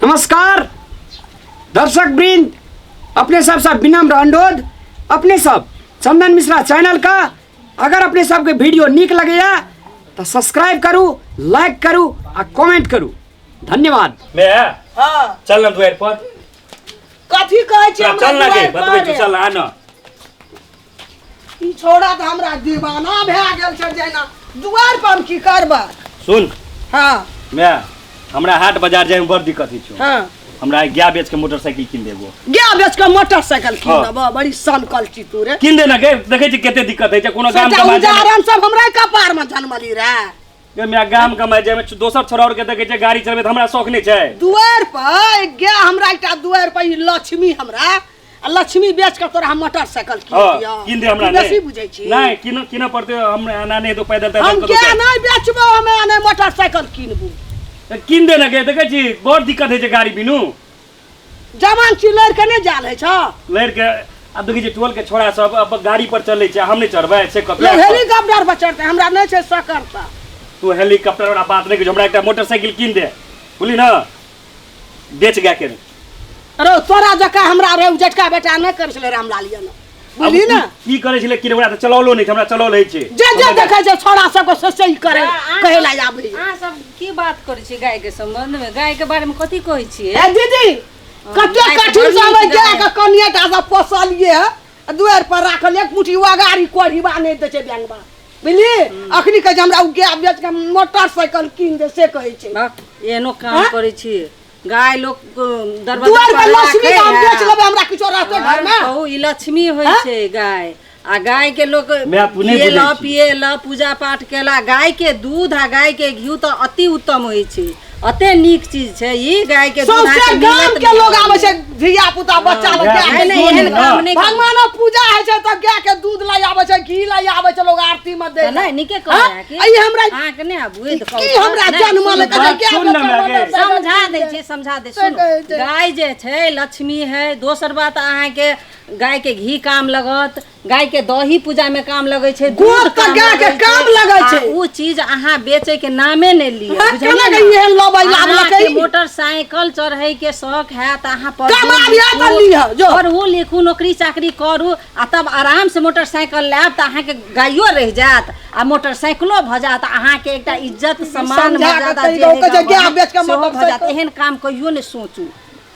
नमस्कार दर्शक वृंद, अपने सब सब विनम्र अनुरोध, अपने सब चंदन मिश्रा चैनल का अगर अपने सबके वीडियो नीक लगैया तो सब्सक्राइब करू, लाइक करू आ कमेंट करू। धन्यवाद। मैं हाँ। चल ना दुआर पर। कथी कहै छी हमरा चल ना गे दुआरि पर? बतबै छी, चल आ ना। ई छोड़ा तऽ हमरा दीवाना भए गेल छै जेना दुआर पर हम की करबै। सुन। हाँ। मैं हमरा हाट बाजार जाय में बड़ दिक्कत होइ छौ। हाँ। हमरा गाय बेच के मोटरसाइकिल कीन देबो। गाय बेच के मोटरसाइकिल कीन हाँ। देबो? बड़ी सनकल छी तू रे। कीन दे ना गे, देखै छी कते दिक्कत होइ छै कोनो गाम सबटा कमाय जाय में। उजारन सब हमरा कपार में जनमली रे। गे मैं गाम कमाय जाय में दोसर छोरा और के देखै छै गाड़ी चलबै त हमरा शौक नै छै। दुआर पर गाय हमरा एकटा दुआर पर ई लक्ष्मी हमरा आ लक्ष्मी बेच के तोरा हम मोटरसाइकिल कीन हाँ, दियौ। कीन दे हमरा। तू बेसी बुझै छी। नहीं, किन किन पड़ते हम आना नहीं तो पैदल तैदल हम कतौ गाय जाय। नहीं बेचबो, हमे नहि मोटरसाइकिल किनबो। त कीन दे ना गे, देखै छी बड़ दिक्कत होइ छै गाड़ी बिनु। जवान छी लड़ि के नहि जाल होइ छौ। लड़ि के आब देखै छी टोल के छोड़ा सब अब गाड़ी पर चलै छै, हम नहि चढ़बै से कतौ। लोग हेलीकॉप्टर पर चढ़तै, हमरा नहि छै सकरता। तू हेलीकॉप्टर वाला बात नहि करै, हमरा एकटा मोटरसाइकिल कीन दे बुझली ना, बेच गाय के। अरे तोरा जकाँ हमरा रे जेठका बेटा नहि करै छलै रामलाल ये ना, बुझली ना। की करै छलै कि ओकरा तऽ चलौलो नहि छै, हमरा चलौल होइ छै। जे जे देखै छै छोड़ा सबके से से ही करै कहै ला आबै। अहाँ सब की बात करै छी गाय के संबंध में? गाय के बारे में कथी कहै छियै? ए दीदी कते गाय के कठिन बड़ से हमे नीक गाय गाय। के कनिए टा से पोसलिए है, दुआरि पर राखल एक मुट्ठी अगाड़ी कोढ़ीबा नहि दै छै बैंगबा, बुझली। अखनी कहै छै हमरा ओ गाय बेच के मोटरसाइकिल कीन दे से कहै छै। बा, एहनो काम हाँ? करै छी गाय लोक दरवाजा दुआर पर पर लक्ष्मी राखै हम है। बेच लेबै, हमरा किछो रहतै घर में? कहू ई लक्ष्मी होइ हाँ? छै गाय, आ गाय के लोक मैं तू नहि खिएला, बुझै छी। पिएला, पूजा पाठ केला। गाय के दूध आ गाय के घी तऽ अति उत्तम होइ छै, अते नीक चीज छै ई गाय के दूध। सौंसे अहाँके गाम मिलत के लोग नहि। आबै छै, धिया पुता बच्चा लोग गाय गाय नहि, के नहि, दूध एहन काम नहि करू। भगवानक पूजा होइ छै तऽ गाय के दूध लय आबै छै, घी लय आबै छै, लोग आरती में दै तऽ नहि नीके कहै हाँ? है कि ई हमरा अहाँके नहि आबू तऽ कहू की तऽ। हमरा नहि, जन्म सुनू, लए बात गाय सुन ना माय गे। समझा दै छै, समझा दै। से सुनू, कहै छै। गाय जे छै लक्ष्मी है। दोसर बात अहाँके गाय के घी काम लगत, गाय के दही पूजा में काम लगै छै, दूध गोर तऽ काम गाय के लगै छै। काम लगै आ छै। उ चीज अहाँ बेचै के नामे नहि लिअ, हाँ, बुझलियै केना ने? के एहन लबै लाभ अहाँके लकै? मोटरसाइकिल चढ़ै के शौक हैत, अहाँ पढ़ू, कमाबिया तऽ लिखू, लिअ, जो। पढ़ू लिखू, नौकरी चाकरी करू आ तब आराम से मोटरसाइकिल लायब तऽ अहाँके गाइयो रहि जायत आ मोटरसाइकिलो भऽ जायत, अहाँके एकटा इज्जत सम्मान समझा के मर्यादा कहि जे दौ, हइ कहै छै, गाममे, गाय बेच के सेहो भऽ जायत। मोटरसाइकिल। एहन काम कहियो नहि सोचू।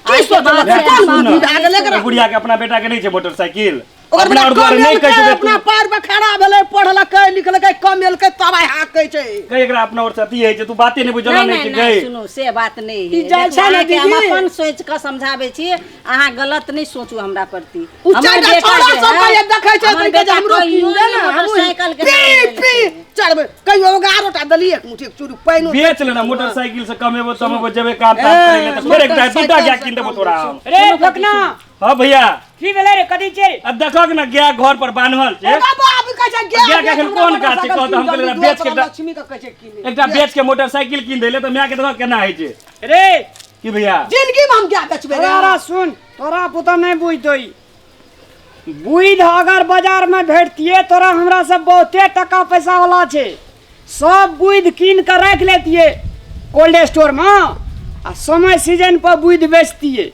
की आइके सोचलक? बाद से कोन अहाँ बुद्धि भए गेलै एकरा? बुढ़िया के अपना बेटा के नहीं छै मोटरसाइकिल, ओकर अपना बेटा और दुआरे नहीं कमेलकै, कहि सकै अपना तू। पैर पर खड़ा भेलै, पढ़लकै लिखलकै, कमेलकै तब आइ हाँकै छै। कहि एकरा अपना और से अथी होइ छै, तू बाते नहि बुझल नहि नहि नहि छै नहि गई। सुनू, से बात नहि ई है। जाइ देखू, छै ने अहाँके हम दीदी? अपन सोचि कऽ समझाबै छी, अहाँ गलत नहि सोचू हमरा प्रति। उ हमर चारिटा बेटा छौड़ा जे सब है, के देखै छै हमर तऽ कहै छै बेटा हमरो कहियो कीन दे नहि ने, हमहूँ मोटरसाइकिल के पी नाम पी लेलकै। चढ़बै। कहियो एगारह टा देलियै, एक मुट्ठी एक चूड़ी पानिओ बेच लेना मोटरसाइकिल से कमेबो तमेबो जेबे काम ताम करे ले तऽ फेर एकटा दूटा गाय कीन देबो तोरा हम। रे फकना। हाँ भैया। की भेलै रे, कथी छै? अब देखक ना गाय घर पर बान्हल छै। ओकरा बाप कहै छै गाय गाय के एखन बेच कोन हमरा काज छै? कहत हम मोटरसाइकिल कहलियै कीन बेच के दू, लक्ष्मी के कहै छै कीन। एकटा बेच के मोटरसाइकिल कीन दै ले तऽ माय के देखक केना होइ छै। रे की भैया? जिंदगी में हम गाय बेचबै रे। तोरा सुन, तोरा पुता नहि बुझतै। बुझ अगर बाजार में भेटतिए तोरा हमरा सब बहुते टका पैसा वाला छै, सब बुझ कीन के राखि लेतिए कोल्ड स्टोर में आ समय सीजन पर बुझ बेचतिए।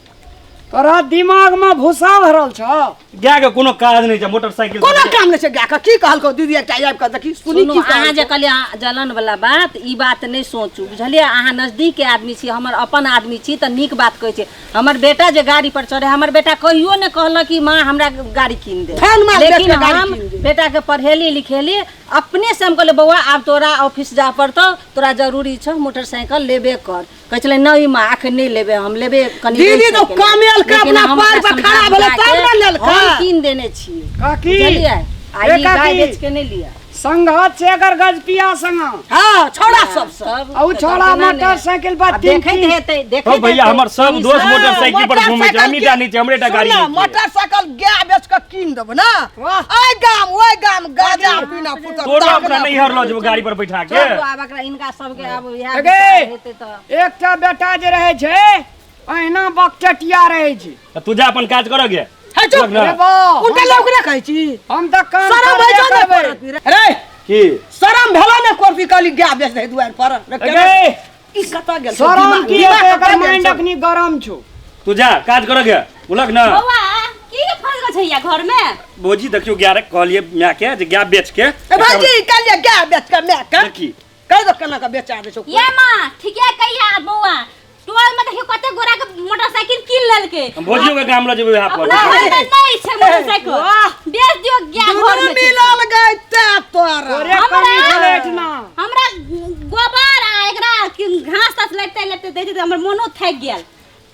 तोरा दिमाग में भूसा भरल छौ। गाय के कोनो काज नहि छै मोटरसाइकिल कोनो काम नहि छै गाय के। की कहलकौ दीदी एकटा आबि कऽ देखी सुनी सुनू, की अहाँ जे कहलकौ। कहलियै अहाँ जलन वाला बात, ई बात नहि सोचू, बुझलियै? अहाँ नजदीक के आदमी छी, हमर अपन आदमी छी तऽ नीक बात कहै छी। हमर बेटा जे गाड़ी पर चढ़े, हमर बेटा कहियो नहि कहलक कि माँ हमरा गाड़ी कीन दे, फैन मार बेच लेकिन के गाड़ी हम कीन दे। बेटा के पढ़ेली लिखेली अपने से। हम कहलियै बौआ आब तोरा ऑफिस जा पड़तौ, तोरा जरूरी छौ मोटरसाइकिल लेबे कर। कहै छलै नहि माँ एखन नहि लेबै, हम लेबै कनि दीदी रहि तऽ सकै। कमेलकै, लेकिन अपना हम पैर ओकरा पर खड़ा समझा भेलै बुझा तब के ने लेलकै। हम कीन देने छियै, काकी, बुझलियै? आ ए ई गाय काकी। बेच के नहि लिअ। संघत छै अगर गजपिया संग। हाँ, छौड़ा सब से। तब आ उ तऽ छौड़ा केना नहि? मोटरसाइकिल पर आ तीन देखैत तीन हेतै, देखैत हो भैया, हेतै। हमर सब ई दोस्त सब मोटरसाइकिल पर घूमै छै, हमही टा नहि छै, हमरे टा सुन गाड़ी ना, नहि छै। मोटरसाइकिल गाय बेच के कीन देबो ना। वाह। ओइ गाम, ओइ गाम गाजा पीना फुटत। तोरो ताकना अपना नैहर लऽ जेबो गाड़ी पर बैठा के। चलू आब एकरा हिनका सबके आब इएह अगे। विचार हेतै तऽ। एकटा बेटा जे रहै छै अहिना बकचटिया रहै छै। तऽ तू जा अपन काज करऽ गे। हे चुप। ना। रे बा, उनका लोक ने कहै छी। हम तऽ काम शरम होइ करबे छौ ने करबै। करत रे। रे की? शरम भेलो ने कोरपी कहली गाय बेच दे दुआर पर। रे, केना अगे, ई कतऽ गेल छौ? शरम दिमाग- की दिमाग हेतै कतऽ एकर गेल माइंड छौ? अखनी गरम छौ। तू जा काज कर गे, बुझलक ना? बौआ की के फंस गेल छै या घर में? भौजी देखियो गाय कहलिए माय के जे गाय बेच के। ए भौजी कहलिए गाय बेच के माय के। देखी कहि दो केना के बेचा दै छौ। ये माँ ठीके कहिया बौआ, टोल में देखियो कते गोरा के मोटरसाइकिल कीन लेलके। हम भौजियो के गाम ल जेबै वहाँ पर। अपना घर में नहीं छै मोटरसाइकिल, बेच दियो गाय घर में। मिलल गए ते तोरा। तोरे कमी छलै एहिठिना। हमरा गोबर आ एकरा घास तास लगते लगते दै छै, हमर मोनो थाकि गेल।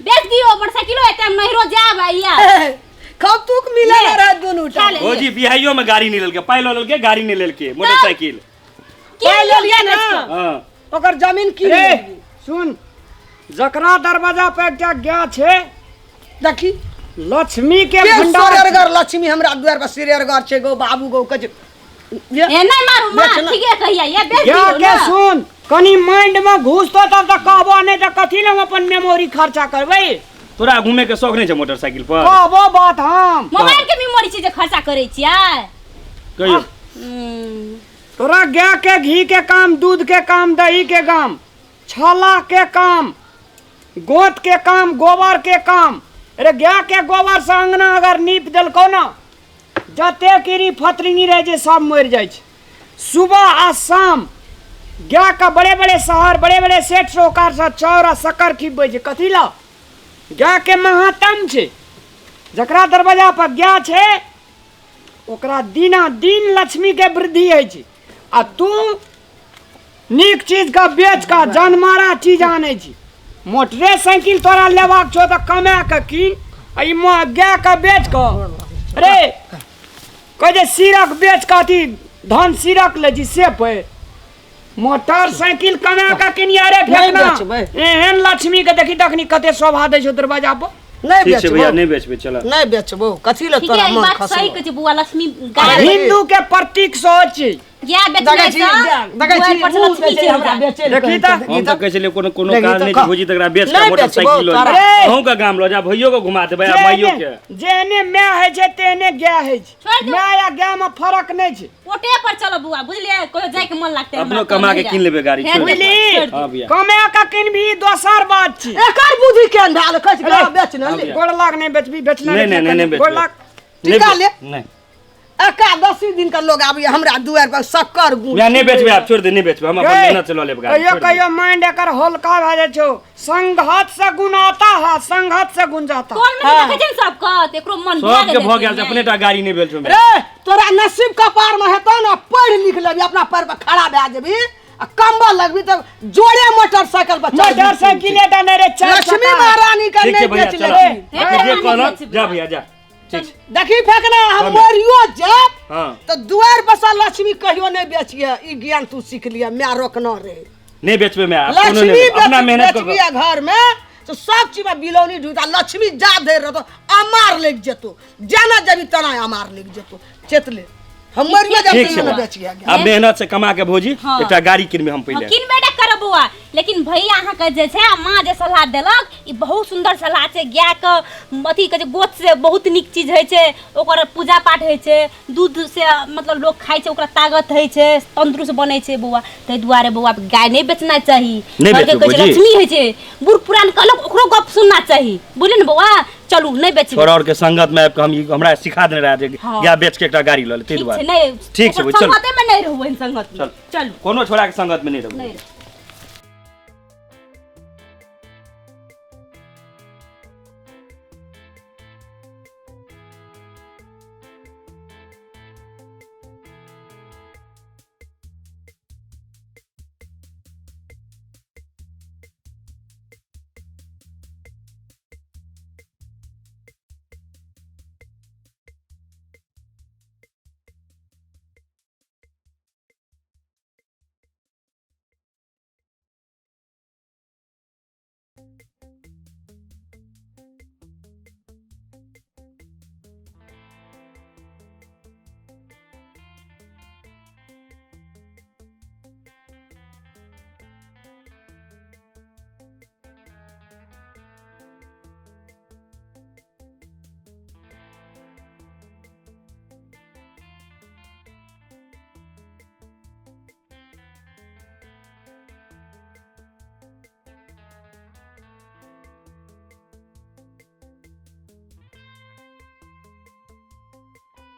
बेच दियो मोटरसाइकिलो, एते हम नहिरो जायब आइया। खतुक मिलल रहे दुनू टा। भौजी बिहाइयो में गाड़ी नहीं लेलके, पाइ लऽ लेलके, गाड़ी नहीं लेलके, मोटरसाइकिल पाइ लेलियै ना। हां ओकर जमीन की रे सुन, जकरा दरवाजा पर एकटा गाय छै देखी लक्ष्मी के भंडार। सिरेरगर लक्ष्मी हमरा दुआर पर सिरेरगर छै गो बाबू गो कह। ए नहीं मारू मां, ठीके कहिया ये बेच दियो के सुन, कनी माइंड में घुसतो तब त कहबो, नहीं त कथी ले हम अपन मेमोरी खर्चा करबै। तोरा घूमे के शौक नहीं छै मोटरसाइकिल पर? कहबो बात हम मोबाइल के मेमोरी छै जे खर्चा करै छियै। कहियो तोरा गाय के घी के काम, दूध के काम, दही के काम, छाला के काम, गोत के काम, गोबर के काम। अरे गाय के गोबर से अंगना अगर नीप देलको ना, जते कीड़ी फतरिंगी रहे छै सब मरि जाइ छै। सुबह आ शाम गाय के बड़े बड़े शहर बड़े बड़े सेठ साहूकार से चाउर आ शक्कर खिबै छै। कथी ला? गाय के महात्म छै। जकरा दरवाजा पर गाय छै ओकरा दिना दिन लक्ष्मी के वृद्धि होइ छै। आ तू नीक चीज के बेच के जनमारा चीज आनै छी। मोटरे साइकिल तोरा लेबाक छौ तऽ कमा के कीन, आ ई गाय के बेच के रे कहै छै सिरक बेच के अथी धन सिरक लै छी से पे मोटरसाइकिल कमा के किनिया रे फेकना। एहन लक्ष्मी के देखी तखनी कते शोभा दै छौ दरवाजा पर। नहीं ठीक छै भैया, नहीं बेचबे, चल नहीं बेचबो कथी ले तोरा मन खसलो। सही कहै छै बुआ, लक्ष्मी गाय हिंदू के प्रतीक सोच छै। गाय बेचबै देखै छी लक्ष्मी छै हमरा बेचै देखी त हम त कहै छलियै कोनो कोनो काज नहि छै भौजी, तकरा बेच के मोटरसाइकिल ल अहूँ के गाम ल जा, भैयो के घुमा देबै आ माइयो के। जेहने my होइ छै तेहने गाय होइ छै। My आ गाय में फरक नहि छै। ओटे पर चलो बुआ, बुझलियै? कोई जाय के मन लागतै अपनो कमा के कीन लेबै गाड़ी, बुझली? हां भैया कमा के कीनबी दोसर बात छै। एकर बुद्धि केन भेल? कहै छै गाय बेच न ले। गोड़ लाग नहि बेचबी, बेचना नहीं नहीं नहीं बेचबी। गोड़ लाग टिका ले। नहीं एकादशी दिन का लोग आबैया हमरा दुआर पर शक्कर गुड़। मैं नहीं बेचबे, आप छोड़ दे, नहीं बेचबे, हम अपन मेहनत से ल लेब गाड़ी। कहियो कहियो माइंड एकर हल्का भए जाइ छौ। संघत से गुण आता है, संघत से गुण जाता। टोल में देखै छै ने सबके, त एकरो मन भए गेल, सबके भ गेल, अपने टा गाड़ी नहीं बेचबे। रे तोरा नसीब कपार में हेतौ ना, पढ़ लिख लेबी, अपना पैर पर खड़ा भए जेबी आ कम्बल लगबी तब जोड़े मोटरसाइकिल पर मोटरसाइकिल टा नहीं रे, लक्ष्मी महारानी का नहीं बेच लेबी। जा भैया जा, देखी फेकना हम मरियो जाब तो दुआर पर से लक्ष्मी कहियो नहीं बेचिए। ई ज्ञान तू सीख लिया, मैं रोकना रे नहीं बेचबे मैं, लक्ष्मी अपना मेहनत बेचबिया घर में तो सब चीज में बिलौनी ढूंढा। लक्ष्मी जा दे रहो तो अमार लग जेतो, जाना जबी तना अमार लग जेतो। चेत ले हम मरियो जाब तो नहीं बेचिए। अब मेहनत से कमा के भौजी एकटा गाड़ी किनबे हम पहिले। किनबे टा करब बौआ, लेकिन भैया अहाँ के जे छै माँ जे सलाह देलक ई बहुत सुंदर सलाह छै। गाय के अथी कहै छै गोत से बहुत नीक चीज होइ छै, ओकर पूजा पाठ होइ छै, दूध से मतलब लोग खाइ छै, ओकरा ताकत होइ छै, तंदुरुस्त बनै छै बौआ। ताहि दुआरे बौआ गाय नहि बेचना चाही। लक्ष्मी होइ छै, बूढ़ पुरान कहलक ओकरो गप सुनना चाही, बुझलियै ने बौआ? चलू नहीं बेचबै। छोरा और के संगत में आबि के हम हमरा सिखा देने रहे जे गाय बेच के एकटा गाड़ी ल ले, ताहि दुआरे। ठीक छै, चल संगते में नहीं रहू, संगत में चल, कोनो छोरा के संगत में नहीं रहू।